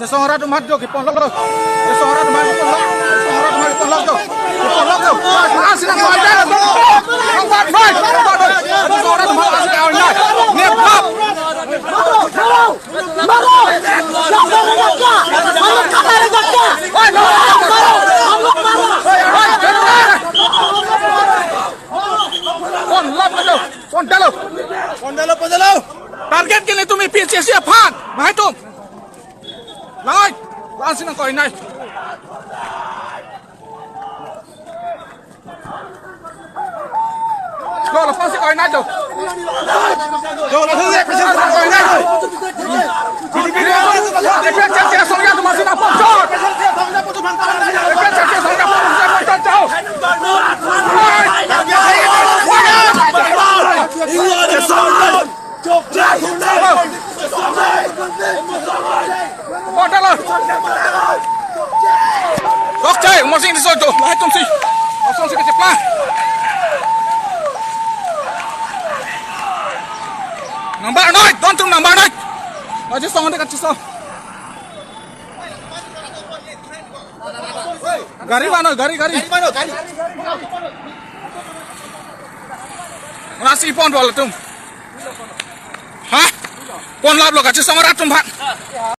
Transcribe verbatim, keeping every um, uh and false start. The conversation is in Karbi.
Kesong arat atum ajo, kepon lok lo. Kesong arat atum ajo, kepon lok. Kesong arat atum ajo, kepon lok lo. Kepon lok lo. Asin nangkoi nai. Angkat, angkat. Kesong arat atum ajo, asin nangkoi nai. Nep lap. Pon lap lo. Pon dalo. Pon dalo, pon dalo. Target ke nelitum APHLC aphan. Lahai atum. Lahai, la-ansi nangkoi nai. Jo, la-ansi koi nai jo. Jo, la-ansi koi nai jo. Defense song ya tu masih nampak jo. Defense song ya tu masih nampak jo. Border lo. Dokchai, Umar Sing Tisso tu, lahai atum si. Kosong si kecheplang. Nangbar noi, don atum nangbar noi. Kachisong ante kachisong. Gari mano, gari, gari. Masih pon dua atum. Hah? Pon lap lo kachisong arat atum aphan.